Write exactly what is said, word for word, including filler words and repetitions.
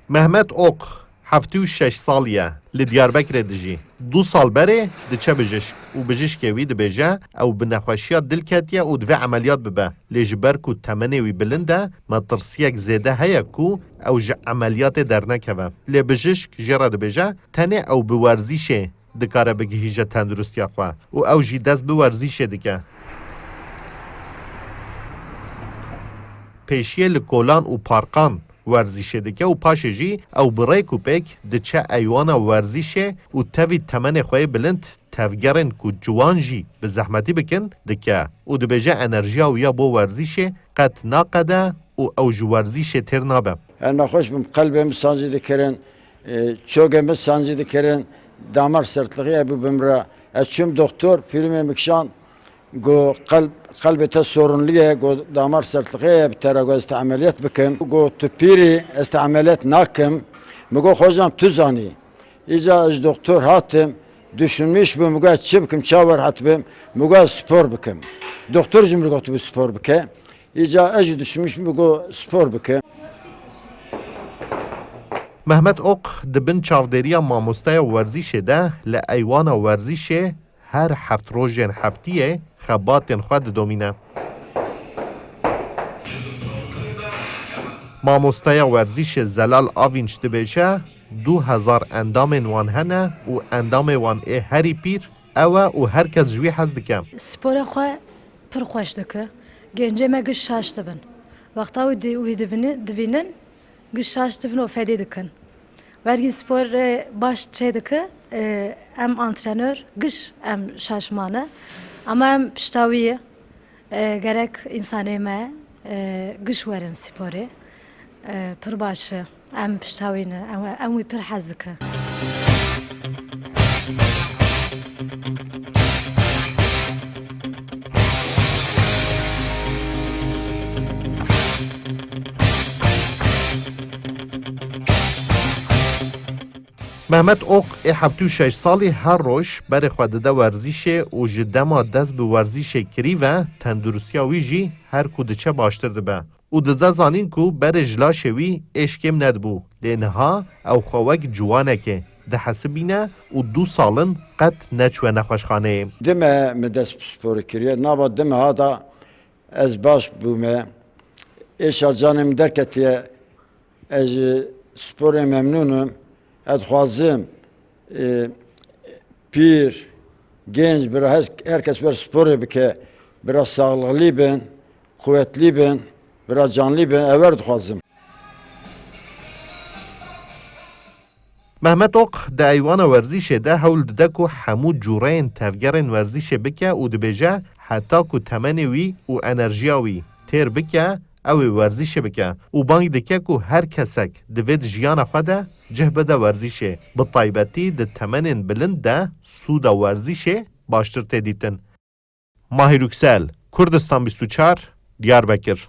Mehmet Ok, heftê û şeş salî ye, li Diyarbekirê dijî. Du sal berê diçe bijişk û bijişkê wî dibêje ew bi nexweşiya dil ketiye û divê emeliyat bibe. Lê ji ber ku temenê wî bilind e, metirsiyek zêde heye ku ew ji emeliyatê dernekeve. Lê bijişk jê re dibêje, tenê ew bi werzîşê dikare bigihîje tenduristiya xwe û ew jî dest bi werzîşê dike. Pêşiyê li kolan û parkan werzîşê dike û paşê jî ew bi rêk û pêk diçe eywana werzîşê û tevî temenê xwe yê bilind tevgerên ku ciwan jî bi zehmetî bikin dike û dibêje enerjiya wî ya bo werzîşê qet naqede û ew ji werzîşê têr nabe. Ez nexweş bûm, qelbê min sancî dikirin, e, çokê min sancî dikirin, damar sertliği hebû bi min re. Ez çûm doktor, fîlmê min kişand, got, "Qelb, qelbê te sorunlu ye", got, "Damar sertliği heye, bi te re got ez te emeliyat bikim." Got, "Tu pîr î, ez te emeliyat nakim." Min got, "Hocam, tu zanî." Îca ez doktor hatim, düşünmüş bûm, min got, "Çi bikim, çawa rehet bim?" Min got, "Spor bikim." Doktor jî min gotibû spor bike. Îca ez jî düşünmüş bûm, min got, "Spor bike." Mehmet Ok di bin çavdêriya mamosteya werzîşê de li eywana werzîşê her heft rojên heftiyê xebatên xwe didomîne. Mamosteya werzîşê Zelal Avinç dibêje, du hezar endamên wan hene û endamê wan ê herî pîr ew e û her kes ji wî hez dike. Spora xwe pir xweş dike. Gencê me giş şaş dibin. Wexta wî di-, wî divini-, divînin, giş şaş dibin û fedî dikin. Wergî spor, e, baş çê dike, e, em antrenör giş em şaş mane. Ama em pişta wî ye. E, gerek însanê me, e, giş werin sporê. E, pir baş e. Em pişta wî ne. Em, em wî pir hez dikin. Mehmet Ok ê heftê û şeş salî her roj berê xwe dide werzîşê û ji dema dest bi werzîşê kirî ve tenduristiya wî jî her ku diçe baştir dibe. Û dide zanîn ku berê ji laşê wî êş kêm nedibû. Lê niha ew xwe wek ciwanekê dihesibîne û du sal in qet neçûye nexweşxaneyê. Dime min dest bi sporê kiriye, nava dime ha da ez baş bûme. Êşa canê min derketiye. Ez ji sporê memnûn im. Ez dixwazim, e, pîr, genç, bira hes-, her kes wer sporê bike, bira saxlıqlî bin, quwetlî bin, bira canlî bin, ew wer dixwazim. Mehmet Ok di eywana werzîşê de hewl dide ku hemû cûreyên tevgerên werzîşê bike û dibêje, heta ku temenê wî û enerjiya wî têr bike, ew ê werzîşê bike û bang dike ku her kesek divê di jiyana xwe de cih bide werzîşê, bi taybetî di temenên bilind de sûda werzîşê baştir tê dîtin. Mahir Yüksel, Kurdistan bîst û çar, Diyarbekir.